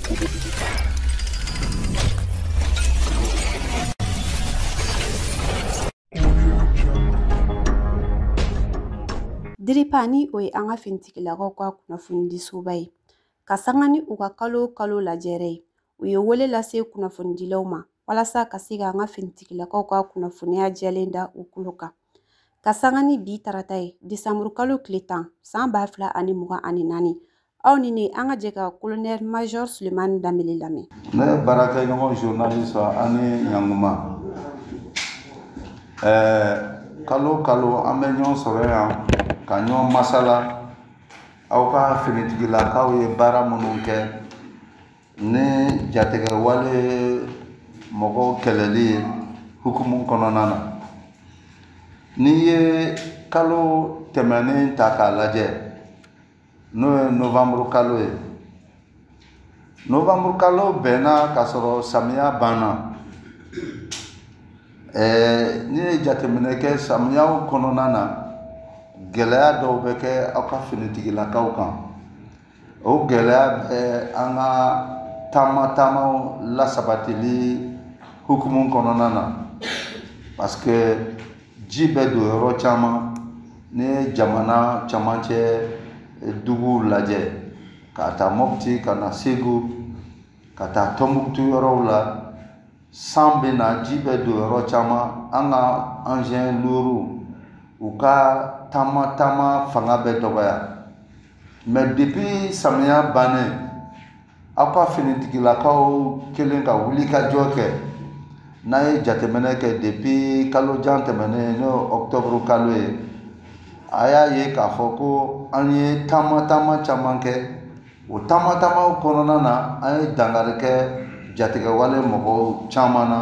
DIRPA ni o ye an ka finitigilakaw ka kunnafonidisoba ye ka sanga ni u ka kalo o kalo lajɛrɛ ye, u ye wele lase kunnafonidilaw ma walasa ka se ka an ka finitigilakaw ka kunnafoniya jɛlen da u kulo kan. Ka sanga ni bi tarata ye desanburu kalo tile 10 san 2024, aw ni ne an ka jɛ ka colonel major Sulemani Danbele lamɛn. Ne baarakɛɲɔgɔn journaliste ani ɲanguma, kalo kalo an bɛ ɲɔgɔn sɔrɔ yan ka ɲɔgɔn masala aw ka finitigilakaw ye baara minnu kɛ ni jatigɛwale mɔgɔw kɛlɛli ye hukumu kɔnɔna na. N'i ye kalo tɛmɛnen ta k'a lajɛ, n'o ye novembre kalo ye, novembre kalo bɛnna k'a sɔrɔ samiya banna. N'i ye jateminɛ kɛ samiyaw kɔnɔna na, gɛlɛya dɔw bɛ kɛ aw ka finitigilakaw kan. O gɛlɛya bɛ an ka taama taamaw lasabatili hukumu kɔnɔna na, parce que ji bɛ don yɔrɔ caman. N'i ye jamana camancɛ duguw lajɛ, ka taa Mopti ka na Segu, ka taa Tɔnbukutu yɔrɔw la, san bɛ na, ji bɛ don yɔrɔ caman. An ka engin lourds u ka taama taama fanga bɛ dɔgɔya. Mais depuis samiya bannen, aw ka finitigilakaw kelen ka wuli ka jɔ kɛ. N'a ye jateminɛ kɛ depuis kalo jan tɛmɛnen, n'o ye octobre kalo ye, a y'a ye k'a fɔ ko an ye taama taama caman kɛ. O taama taamaw kɔnɔna na, an ye dankari kɛ jatigɛwale mɔgɔw caman na,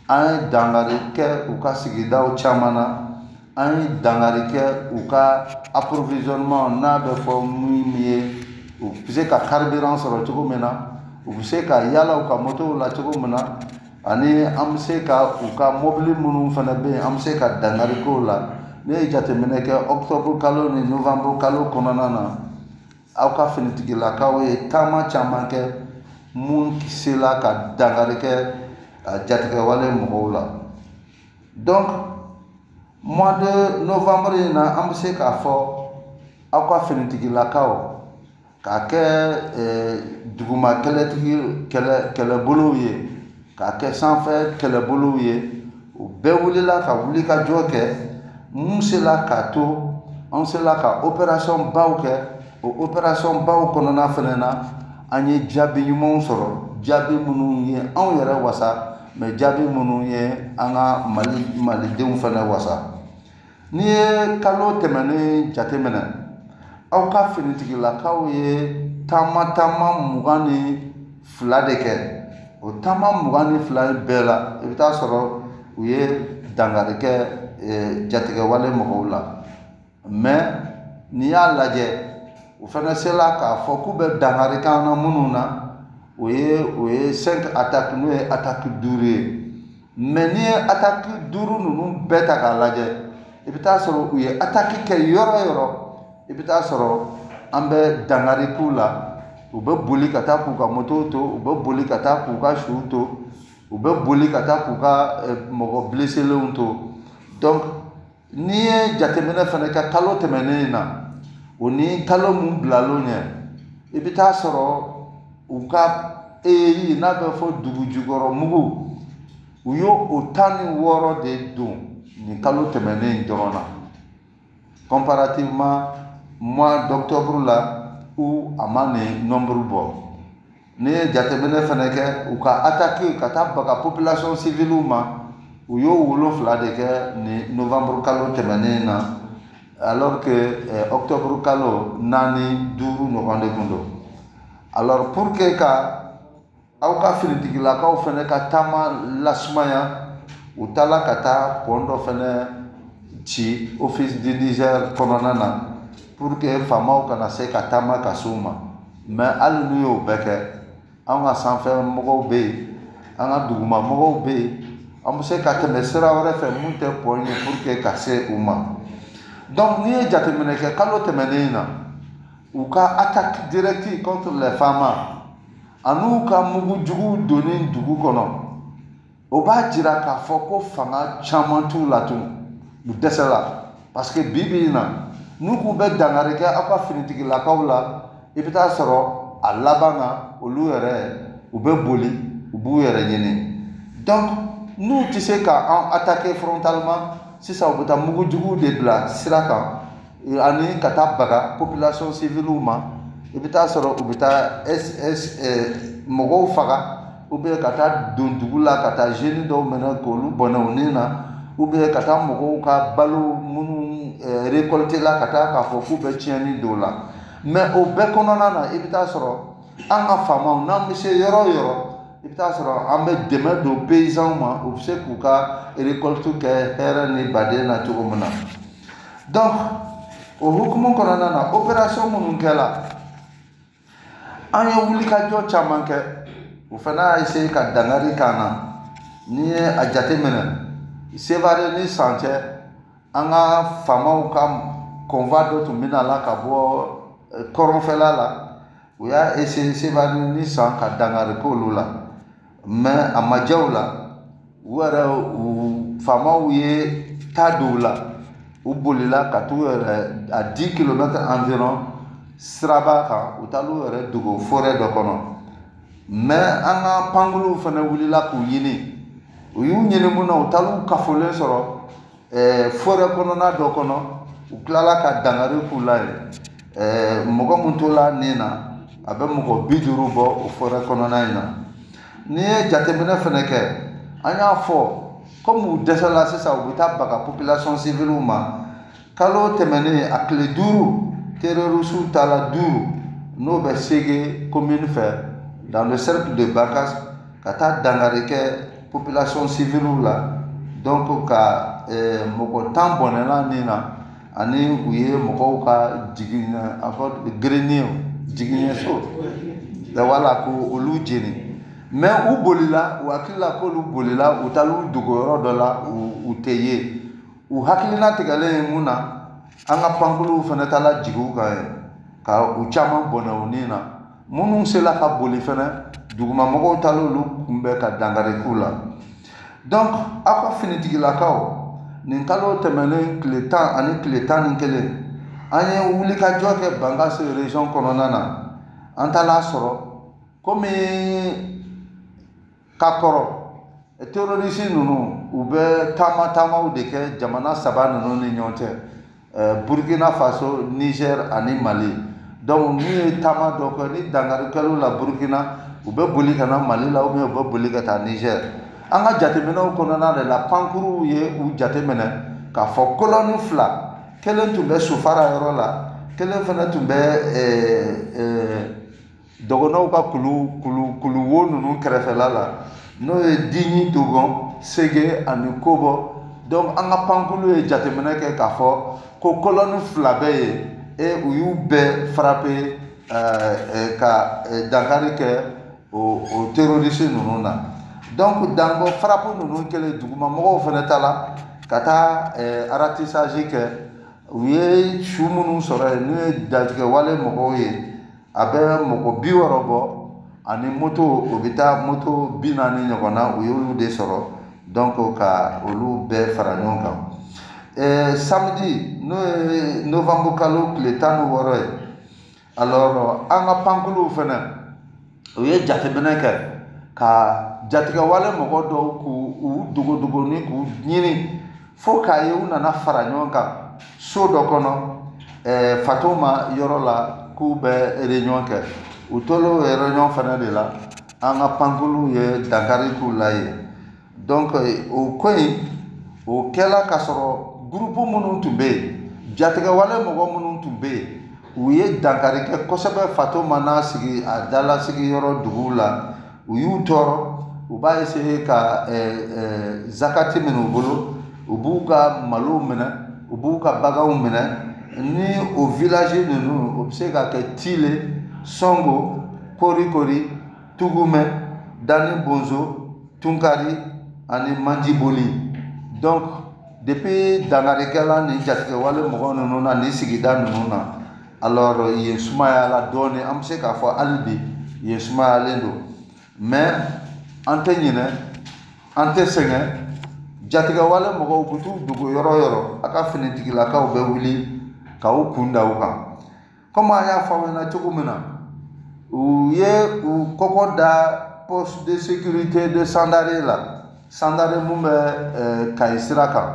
an ye dankari kɛ u ka sigidaw caman na, an ye dankari kɛ u ka approvisionnement, n'a bɛ fɔ min ye, u bɛ se ka carburant sɔrɔ cogo min na, u bɛ se ka yala u ka motow la cogo min na, ani an bɛ se ka u ka mobili minnu fana bɛ yen, an bɛ se ka dankari k'o la. Ne ye jateminɛ kɛ octobre kalo ni novembre kalo kɔnɔna na, aw ka finitigilakaw ye taama caman kɛ mun sela ka dankari kɛ jatigɛwale mɔgɔw la. Donc mois de novembre in na, an bɛ se k'a fɔ aw ka finitigilakaw k'a kɛ duguma kɛlɛtigi kɛlɛbolow ye, k'a kɛ sanfɛ kɛlɛbolow ye, u bɛɛ wulila ka wuli ka jɔ kɛ mun sela k'a to an sela ka opération baw kɛ. O opération baw kɔnɔna fɛnɛ na, an ye jaabi ɲumanw sɔrɔ, jaabi minnu ye anw yɛrɛ wasa, mais jaabi minnu ye an ka malidenw fɛnɛ wasa. N'i ye kalo tɛmɛnen jateminɛ, aw ka finitigilakaw ye taama taama 22 de kɛ. O taama 22 in bɛɛ la, i bɛ taa sɔrɔ u ye dankari kɛ jatigɛwale mɔgɔw la. Mais n'i y'a lajɛ, u fana sela k'a fɔ k'u bɛ dankari k'an na minnu na, o ye 5 attaques, n'o ye attaque 5 ye. Mais n'i ye attaque 5 ninnu bɛɛ ta k'a lajɛ, i bɛ taa sɔrɔ u ye attaque kɛ yɔrɔ o yɔrɔ, i bɛ taa sɔrɔ an bɛ dankari k'u la. U bɛ boli ka taa k'u ka motow to, u bɛ boli ka taa k'u ka suw to, u bɛ boli ka taa k'u ka mɔgɔ blesselenw to. Donc n'i ye jateminɛ fana kɛ kalo tɛmɛnen in na, o ni kalo mun bilal'o ɲɛ, i bɛ taa sɔrɔ u ka EI, n'a bɛ fɔ dugu jukɔrɔ mugu, u y'o o 16 de don nin kalo tɛmɛnen in dɔrɔn na, comparativement mois d'octobre la où a ma nin nombre bɔ. N'i ye jateminɛ fana kɛ, u ka attaque ka taa baga population civile ma, u y'o 7 de kɛ nin novembre kalo tɛmɛnen na, alors que octobre kalo 4 5 ɲɔgɔn de kun don. Alors pour que ka aw ka finitigilakaw fana ka taama lasumaya, u taala ka taa pont dɔ fana ci office du Niger kɔnɔna na, pour que faamaw kana se ka taama ka s'u ma. Mais hali n'u y'o bɛɛ kɛ, an ka sanfɛ mɔgɔw bɛ yen, an ka duguma mɔgɔw bɛ yen, an bɛ se ka tɛmɛ sira wɛrɛ fɛ mun tɛ pont ye pour que ka se u ma. Donc n'i ye jateminɛ kɛ kalo tɛmɛnen in na, u ka attaque directe contre les FAMa, An'u ka mugu jugu donni dugu kɔnɔ, o b'a jira k'a fɔ ko fanga caman t'u la tun, u dɛsɛla. Parce que bi bi in na, n'u k'u bɛ dankari kɛ aw ka finitigilakaw la, i bɛ taa sɔrɔ a laban na olu yɛrɛ u bɛ boli, u b'u yɛrɛ ɲini. Donc n'u tɛ se ka an attaquer frontalement sisan, u bɛ taa mugu juguw de bila sira kan ani ka taa baga population civile ma. I bɛ taa sɔrɔ u bɛ taa mɔgɔw faga, ou bien ka taa don dugu la ka taa jeunes dɔw minɛ k'olu bɔnɛ u ni na, ou bien ka taa mɔgɔw ka balo minnu récolter la ka taa k'a fɔ k'u bɛ tiɲɛni don o la. Mais o bɛɛ kɔnɔna na, i bɛ taa sɔrɔ an ka faamaw, n'an bɛ se yɔrɔ o yɔrɔ, i bɛ taa sɔrɔ an bɛ dɛmɛ don paysans ma, u bɛ se k'u ka récolte kɛ hɛrɛ ni baden na cogo min na. Donc o hukumu kɔnɔna na, opération minnu kɛla, an ye wulikajɔ caman kɛ, o fana y'a essayer ka dankari k'an na. N'i ye a jateminɛ, Sevare ni san cɛ, an ka faamaw ka convoi dɔ tun bɛ na la ka bɔ kɔrɔnfɛla la, u y'a essayer Sevare ni san ka dankari k'olu la, mais a ma diya u la. U yɛrɛ, u faamaw ye taa don u la, u bolila ka t'u yɛrɛ à 10 kilomètres environ siraba kan, u taar'u yɛrɛ dogo forêt dɔ kɔnɔ. Mais an ka pankuluw fana wulila k'u ɲini. U y'u ɲini mun na, u taar'u kafolen sɔrɔ forêt kɔnɔna dɔ kɔnɔ. U tilala ka dankari k'u la yen. Mɔgɔ mun tola nin na, a bɛ mɔgɔ 50 bɔ o forêt kɔnɔna in na. N'i ye jateminɛ fana kɛ, an y'a fɔ komi u dɛsɛla sisan, u bɛ taa baga population civile ma. Kalo tɛmɛnen a tile 5, terroristes taara 5, n'o bɛ Sege commune fɛ, dans le cercle de Bankass, ka taa dankari kɛ population civile la. Donc ka mɔgɔ 10 bɔnɛna nin na, ani u ye mɔgɔw ka jiginɛ, a fɔ grenier, jiginɛso, wala ko olu jeni. Mais u bolila, u hakili la k'olu bolila, u taar'u dogo yɔrɔ dɔ la, u tɛ ye. U hakilina tigɛlen ye mun na, an ka pankuluw fana taara jigin u kan yen ka u caman bɔnɛ u ni na. Minnu sela ka boli fana, dugumamɔgɔw taara olu kunbɛn ka dankari k'u la. Donc aw ka finitigilakaw, nin kalo tɛmɛnen tile 10 ani tile 11, an ye wulikajɔ kɛ Bankass région kɔnɔna na. An taara sɔrɔ komi ka kɔrɔ, terroriste ninnu u bɛ taama taamaw de kɛ jamana saba ninnu ni ɲɔgɔn cɛ, Burkina Faso, Niger ani Mali. Donc n'u ye taama dɔ kɛ, ni dankari kɛl'u la Burkina, u bɛ boli ka na Mali la, ou bien u bɛ boli ka taa Niger. An ka jateminɛw kɔnɔna de la, pankuruw ye u jateminɛ k'a fɔ colonne 2, kelen tun bɛ Sofara yɔrɔ la, kelen fana tun bɛ dɔgɔnɔw ka kulu kulu kuluwo ninnu kɛrɛfɛla la, n'o ye Diɲi, Dogon, Sege ani Kobɔ. Donc an ka pankulu ye jateminɛ kɛ k'a fɔ ko colonne 2 bɛ yen, et u y'u bɛɛ frapper ka dankari kɛ o terroriste ninnu na. Donc danko frappe ninnu kɛlen, dugumamɔgɔw fana taara ka taa ratissage kɛ. U ye su minnu sɔrɔ yen, n'u ye datigɛwale mɔgɔw ye, a bɛ mɔgɔ 60 bɔ, ani moto, o bɛ taa moto 40 ɲɔgɔn na, u y'olu de sɔrɔ. Donc ka olu bɛɛ fara ɲɔgɔn kan, samedi, n'o ye novembre kalo tile 16 ye, alors an ka pankuluw fana, u ye jateminɛ kɛ ka jatigɛwale mɔgɔ dɔw k'u dogo dogo ni k'u ɲini fo k'a ye u nana fara ɲɔgɔn kan so dɔ kɔnɔ Fatoma yɔrɔ la, k'u bɛ réunion kɛ. U tor'o réunion fana de la, an ka pankuluw ye dankari k'u la yen. Donc o ko in, o kɛla k'a sɔrɔ groupe minnu tun bɛ yen, jatigɛwale mɔgɔ minnu tun bɛ yen, u ye dankari kɛ kosɛbɛ Fatoma n'a sigi a dalasigi yɔrɔ duguw la. U y'u tɔɔrɔ, u b'a essayer ka zakati minɛ u bolo, u b'u ka malow minɛ, u b'u ka baganw minɛ. Ni o village ninnu, o bɛ se ka kɛ Tile, Sɔngo, Korikori, Tugumɛ, Dani Bonzo, Tunkari ani Manjiboli. Donc depuis dankarikɛla ni jatigɛwale mɔgɔ ninnu na nin sigida ninnu na, alors yen sumayala dɔɔnin. An bɛ se k'a fɔ hali bi yen sumayalen don. Mais an tɛ ɲinɛ, an tɛ sɛgɛn. Jatigɛwale mɔgɔw bɛ t'u dogo yɔrɔ o yɔrɔ, a ka finitigilakaw bɛ wuli k'aw kun da u kan. Komi an y'a fɔ aw ɲɛna cogo min na, u ye u kɔkɔ da poste de sécurité de Sandare la, Sandare mun bɛ Kayi sira kan.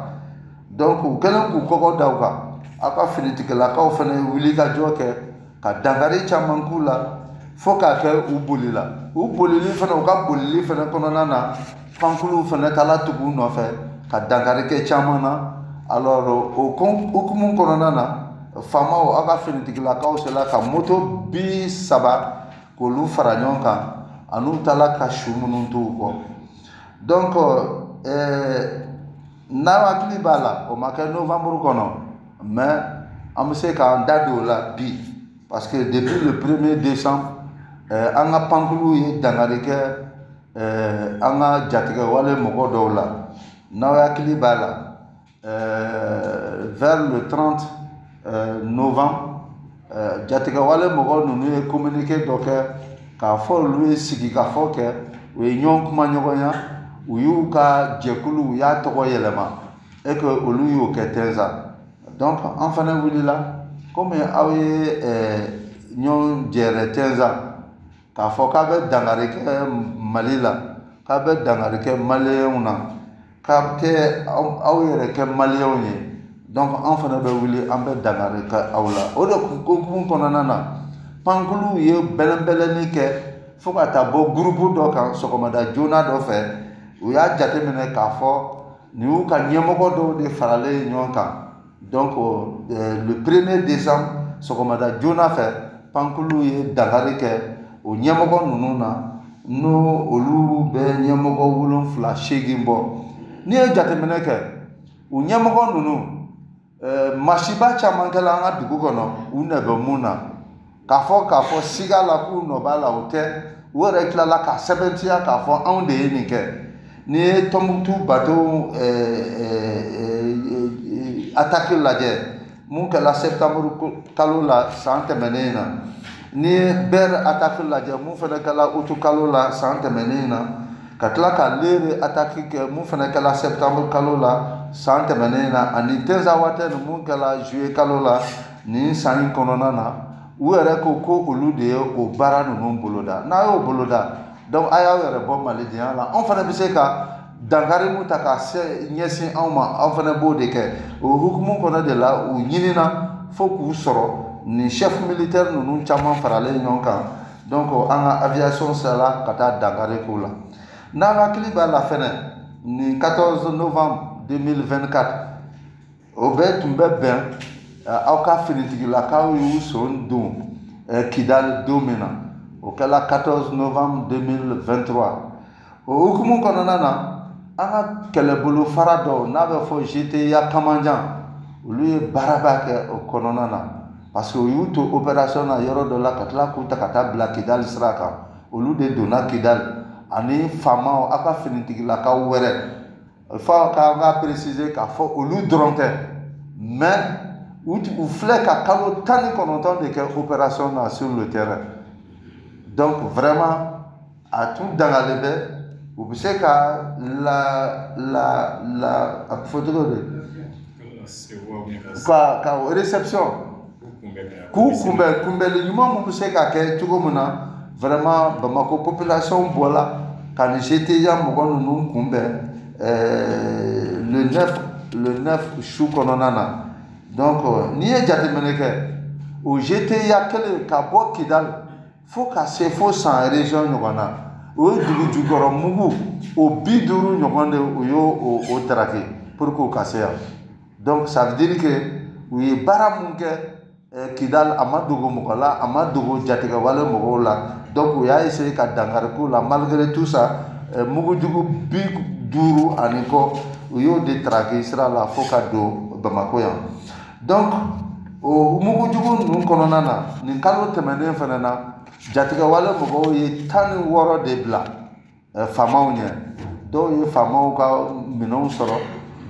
Donc u kɛlen k'u kɔkɔ da u kan, aw ka finitigilakaw fana ye wuli ka jɔ kɛ ka dankari caman k'u la fo k'a kɛ u bolila. U bolili fana, u ka bolili fana kɔnɔna na, pankuluw fana taara tugu u nɔfɛ ka dankari kɛ caman na. Alors o hukumu kɔnɔna na, faamaw, aw ka finitigilakaw sera ka moto 30 k'olu fara ɲɔgɔn kan, an'u taara ka su minnu to u kɔ. Donc n'aw hakili b'a la, o ma kɛ novembre kɔnɔ, mais an bɛ se k'an da don o la bi, parce que depuis le 1er décembre, an ka pankuluw ye dankari kɛ an ka jatigɛwale mɔgɔ dɔw la. N'aw hakili b'a la, vers le 30 novembre, jatigɛwale mɔgɔ ninnu ye communiqué dɔ kɛ k'a fɔ olu ye sigikafɔ kɛ, u ye ɲɔgɔn kuma ɲɔgɔnya, u y'u ka jɛkulu, u y'a tɔgɔ yɛlɛma, et que olu y'o kɛ Tɛnza. Donc an fana wulila, komi aw ye ɲɔgɔn jɛrɛ Tɛnza k'a fɔ k'a bɛ dankari kɛ Mali la, k'a bɛ dankari kɛ maliyɛnw na, k'a tɛ aw yɛrɛ kɛ maliyɛnw ye. Donc an fana bɛ wuli, an bɛ dankari kɛ aw la. O de hukumu kɔnɔna na, pankuluw ye bɛlɛnbɛlɛnni kɛ fo ka taa bɔ gurupu dɔ kan sɔgɔmada joona dɔ fɛ. U y'a jateminɛ k'a fɔ nin y'u ka ɲɛmɔgɔ dɔw de faralen ɲɔgɔn kan. Donc le 1er décembre sɔgɔmada joona fɛ, pankuluw ye dankari kɛ o ɲɛmɔgɔ ninnu na, n'o olu bɛ ɲɛmɔgɔ 7 8 bɔ. N'i ye jateminɛ kɛ, u ɲɛmɔgɔ ninnu, masiba caman kɛla an ka dugu kɔnɔ, u nɔ bɛ mun na, k'a fɔ siga la k'u nɔ b'a la, o tɛ. U yɛrɛ tilala ka sɛbɛntiya k'a fɔ anw de ye nin kɛ. N'i ye Tɔnbukutu bateau attaque lajɛ mun kɛla septembre kalo la san tɛmɛnen na, n'i ye Ber attaque lajɛ mun fana kɛla août kalo la san tɛmɛnen na, ka tila ka Lere attaque kɛ mun fana kɛla septembre kalo la san tɛmɛnen na, ani Tɛnzawatɛni mun kɛla juillet kalo la nin san in kɔnɔna na, u yɛrɛ ko ko olu de ye o baara ninnu boloda. N'a y'o boloda, donc a y'aw yɛrɛ bɔ malidenya la. Anw fana bɛ se ka dankari mun ta ka ɲɛsin anw ma, anw fana b'o de kɛ. O hukumu kɔnɔ de la, u ɲinina fo k'u sɔrɔ nin chef militaire ninnu caman faralen ɲɔgɔn kan. Donc an ka aviation sera ka taa dankari k'u la. N'an hakili b'a la fɛnɛ, nin 14 novembre 2024, o bɛɛ tun bɛ bɛn aw ka finitigilakaw y'u son don Kidali don min na, o kɛla 14 novembre 2023. O hukumu kɔnɔna na, an ka kɛlɛbolofara dɔw n'a bɛ fɔ GTIA Kamanjan, olu ye baaraba kɛ o kɔnɔna na, parce que u y'u to opération na yɔrɔ dɔ la ka tila k'u ta ka taa bila Kidali sira kan. Olu de donna Kidali ani faamaw, aw ka finitigilakaw wɛrɛ. Fo k'an ka préciser k'a fɔ olu dɔrɔn tɛ, mais u filɛ ka kalo 19 de kɛ opération na sur le terrain. Donc vraiment a tun dangalen bɛ, u bɛ se ka la la la a bɛ fɔ cogo di, ka réception k'u kunbɛn, kunbɛnli ɲuman mun bɛ se ka kɛ cogo min na. Vraiment Bamako population bɔla ka nin GTIA mɔgɔ ninnu kunbɛn le 9 su kɔnɔna na. Donc n'i ye jateminɛ kɛ, o GTIA kelen ka bɔ Kidali fo ka se fo San région ɲɔgɔn na, o ye dugu jukɔrɔ mugu o 50 ɲɔgɔn de u y'o o traqué pour que u ka se yan. Donc ça veut dire que u ye baara mun kɛ Kidali, a ma dogo mɔgɔ la, a ma dogo jatigɛwale mɔgɔw la. Donc u y'a essayé ka dankari k'u la. Malgré tout ça, mugujugu 50 ani kɔ, u y'o de traqué sira la fo ka don Bamako yan. Donc o mugujugu ninnu kɔnɔna na, nin kalo tɛmɛnen fana na, jatigɛwale mɔgɔw ye 16 de bila faamaw ɲɛ. Dɔw ye faamaw ka minɛnw sɔrɔ,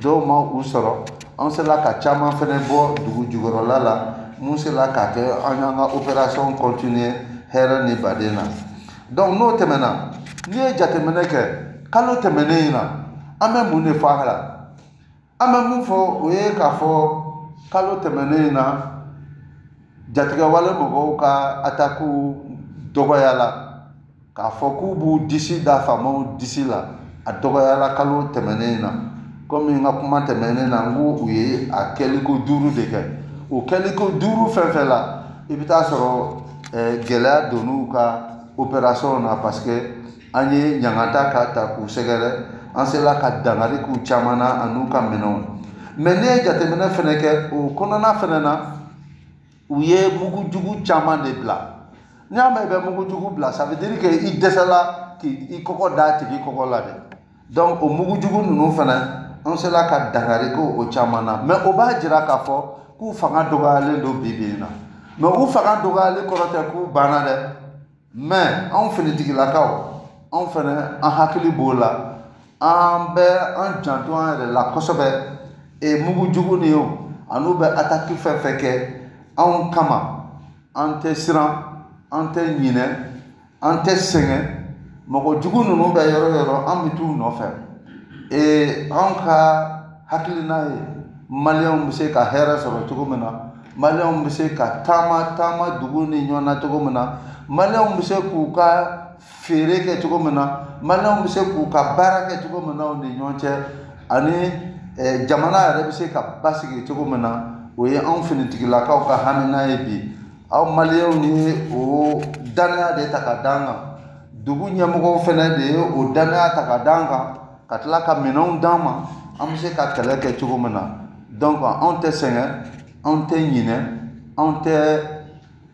dɔw ma u sɔrɔ. An sera ka caman fana bɔ dugu jukɔrɔla la, mun sera k'a kɛ an y'an ka opération continuer hɛrɛ ni baden na. Donc n'o tɛmɛna, n'i ye jateminɛ kɛ kalo tɛmɛnen in na, an bɛ mun de fɔ a la? An bɛ mun fɔ, o ye k'a fɔ kalo tɛmɛnen in na, jatigɛwale mɔgɔw ka atakiw dɔgɔyala. K'a fɔ k'u b'u disi da faamaw disi la, a dɔgɔyala kalo tɛmɛnen in na. Komi n ka kuma tɛmɛnen na, n ko u ye a kɛliko 5 de kɛ. O kɛliko 5 fɛn fɛn la, i bɛ taa sɔrɔ gɛlɛya donn'u ka opération na, parce que an ye ɲangata ka ta k'u sɛgɛrɛ, an sela ka dankari k'u caman na an'u ka minɛnw. Mais n'i ye jateminɛ fɛnɛ kɛ o kɔnɔna fɛnɛ na, u ye mugujugu caman de bila. N'i y'a mɛn i bɛ mugujugu bila, ça veut dire que i dɛsɛla k'i kɔkɔ da a tigi kɔkɔ la dɛ. Donc o mugujugu ninnu fɛnɛ, an sela ka dankari k'o caman na. Mais o b'a jira k'a fɔ k'u fanga dɔgɔyalen don bi bi in na. Mais u fanga dɔgɔyalen kɔrɔ tɛ k'u banna dɛ. Mais anw finitigilakaw, anw fɛnɛ an hakili b'o la, an bɛ an janto an yɛrɛ la kosɛbɛ. Mugujugu nin o, an'u bɛ ataki fɛn fɛn kɛ anw kama, an tɛ siran, an tɛ ɲinɛ, an tɛ sɛgɛn. Mɔgɔ jugu ninnu bɛ yɔrɔ o yɔrɔ, an bɛ t'u nɔfɛ. Anw ka hakilina ye maliyɛnw bɛ se ka hɛrɛ sɔrɔ cogo min na, maliyɛnw bɛ se ka taama taama dugu ni ɲɔgɔn na cogo min na, maliyɛnw bɛ se k'u ka feere kɛ cogo min na, maliyɛnw bɛ se k'u ka baara kɛ cogo min na u ni ɲɔgɔn cɛ, ani jamana yɛrɛ bɛ se ka basigi cogo min na. O ye anw finitigilakaw ka hamina ye bi. Aw maliyɛnw ye o danaya de ta ka d'an kan, dugu ɲɛmɔgɔw fɛnɛ de ye o danaya ta ka d'an kan, ka tila ka minɛnw d'an ma, an bɛ se ka kɛlɛ kɛ cogo min na. Donc anw tɛ sɛgɛn, anw tɛ ɲinɛ,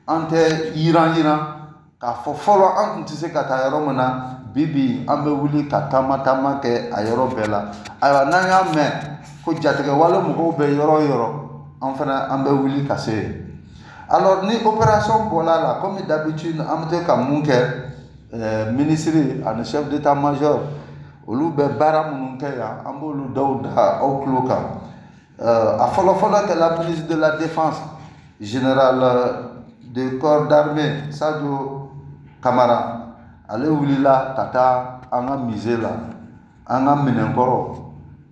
an tɛ yiran yiran k'a fɔ fɔlɔ an tun tɛ se ka taa yɔrɔ min na, bi bi an bɛ wuli ka taama taama kɛ a yɔrɔ bɛɛ la. Ayiwa, n'an y'a mɛn ko jatigɛwale mɔgɔw bɛ yɔrɔ o yɔrɔ, an fana an bɛ wuli ka se yen. Alors ni opération bɔla la, comme d'habitude, an bɛ to ka mun kɛ, ministre ani chef d'état-major olu bɛ baara minnu kɛ yan, an b'olu dɔw da aw tulo kan. A fɔlɔ fɔlɔ kɛla ministre de la Défense, général de corps d'armée Sadio Kamara. Ale wulila ka taa an ka musée la, an ka minɛnkɔrɔ,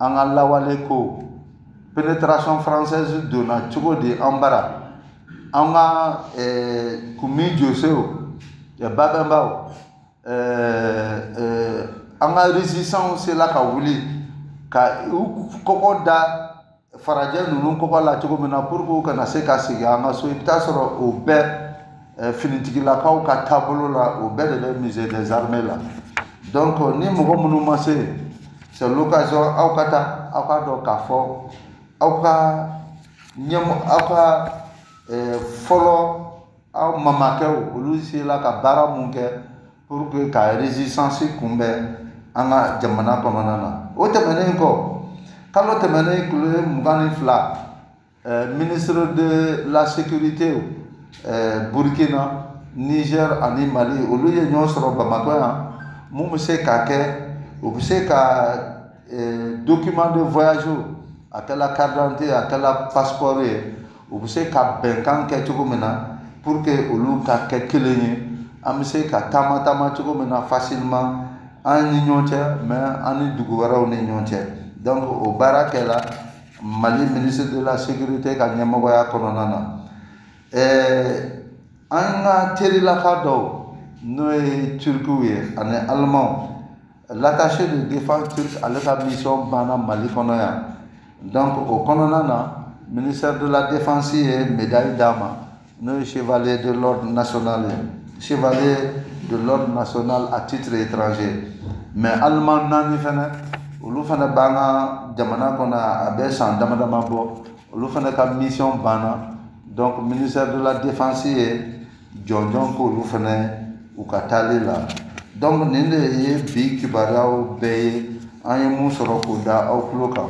an ka lawale ko pénétration française donna cogo di an bara, an ka Kumi Josew, Babɛnbaw, an ka résistants sela ka wuli ka u kɔkɔ da farajɛ ninnu kɔkɔ la cogo min na, pour que u kana se ka segin an ka so. I bɛ taa sɔrɔ o bɛɛ finitigilakaw ka taabolo la, o bɛɛ de bɛ musée des armées la. Donc ni mɔgɔ minnu ma se, c'est l'occasion aw ka taa, aw ka dɔn k'a fɔ aw ka ɲɛmɔ, aw ka fɔlɔ aw mamakɛw, olu sela ka baara mun kɛ pour que ka résistance kunbɛn an ka jamana kɔnɔna na. O tɛmɛnen kɔ, kalo tɛmɛnen tile 22, ministre de la Sécurité Burkina, Niger ani Mali, olu ye ɲɔgɔn sɔrɔ Bamakɔ yan. Mun bɛ se ka kɛ, u bɛ se ka document de voyage, a kɛla carte d'identité, a kɛla passeport ye, u bɛ se ka bɛnkan kɛ cogo min na pour que olu ka kɛ kelen ye, an bɛ se ka taama taama cogo min na facilement an ni ɲɔgɔn cɛ, mais an ni dugu wɛrɛw ni ɲɔgɔn cɛ. Donc o baara kɛla Mali ministre de la Sécurité ka ɲɛmɔgɔya kɔnɔna na. An ka terilaka dɔw, n'o ye Turkiw ye ani Alimanw, l'attaché de défense turc, ale ka mission banna Mali kɔnɔ yan. Donc o kɔnɔna na, ministère de la Défense ye médaille d'a ma, n'o ye chevalier de l'ordre national ye, chevalier de l'ordre national à titre étranger. Mais Allemand naani fɛnɛ, olu fɛnɛ b'an ka jamana kɔnɔ, a bɛ san dama dama bɔ, olu fɛnɛ ka mission banna. Donc ministère de la Défense ye jɔnjɔn k'olu fɛnɛ u ka taali la. Donc nin de ye bi kibaruyaw bɛɛ ye, an ye mun sɔrɔ k'o da aw tulo kan.